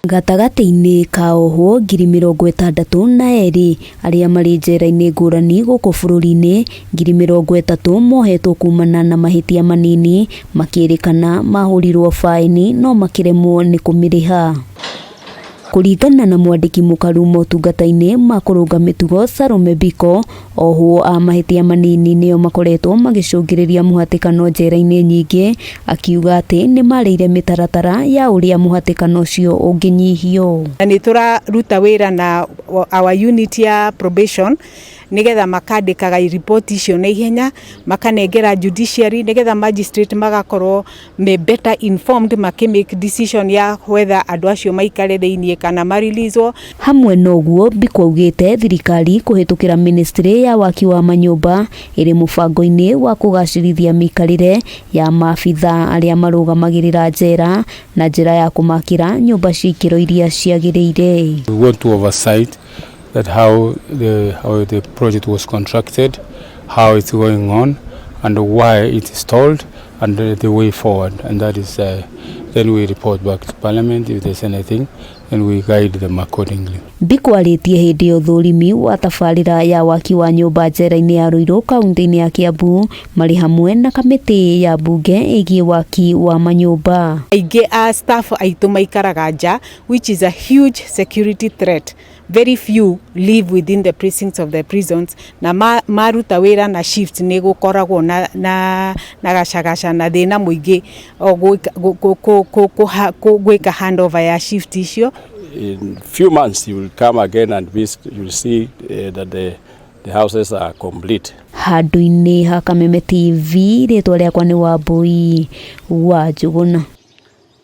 Gatagatĩ-inĩ ka ohwo 62,000 arĩa marĩ njera-inĩ ngũrani gũkũ bũrũri-inĩ, 30,000 mohetwo kumana na mahĩtia manini makĩrĩkana mahũrirwo faĩni no makĩremwo nĩ kũmĩrĩha. Kũringana na mwandĩki mũkaru motungata-inĩ ma kũrũnga mĩtugo Salome Biko, ohwo a mahĩtia manini nĩo makoretwo magĩcũngĩrĩria mũhatĩkano njera-inĩ nyingĩ, akiuga atĩ nĩ marĩire mĩtaratara ya ũrĩa mũhatĩkano ũcio ũngĩnyihio. Na nĩ tũraruta wĩra na our unit ya probation nĩgetha makandĩkaga riboti icio na ihenya, makanengera judiciary nĩgetha magistrate magakorwo me better informed makĩ make decision ya whether andũ acio maikare thĩiniĩ kana ma-release-wo. Hamwe na ũguo, Biko augĩte thirikari kũhĩtũkĩra ministry ya waki wa manyũmba ĩrĩ mũbango-inĩ wa kũgacĩrithia mĩikarĩre ya maabitha arĩa marũgamagĩrĩra njera na njĩra ya kũmakĩra nyũmba cia ikĩro iria ciagĩrĩire. We want to oversight that how the project was contracted, how it's going on, and why it is stalled, and the way forward. And that is then we report back to Parliament if there's anything, and we guide them accordingly. Biko arĩtie hĩndĩ ya ũthũrimi wa tabarĩra ya waki wa nyũmba njera-inĩ ya Ruiru kaunti-inĩ ya Kiambu marĩ hamwe na kamĩtĩ ya mbunge ĩgiĩ waki wa manyũmba. Aingĩ a staff aitũ maikaraga nja, which is a huge security threat. Very few live within the precincts of the prisons, na maruta wĩra na shift nĩ gũkoragwo na gacagaca na thĩna mũingĩ gwĩka handover ya shift icio. In few months you will come again and visit, you will see that the houses are complete. Handũ-inĩ ha Kameme TV, rĩtwa rĩakwa nĩ Wambui wa Njũgũna.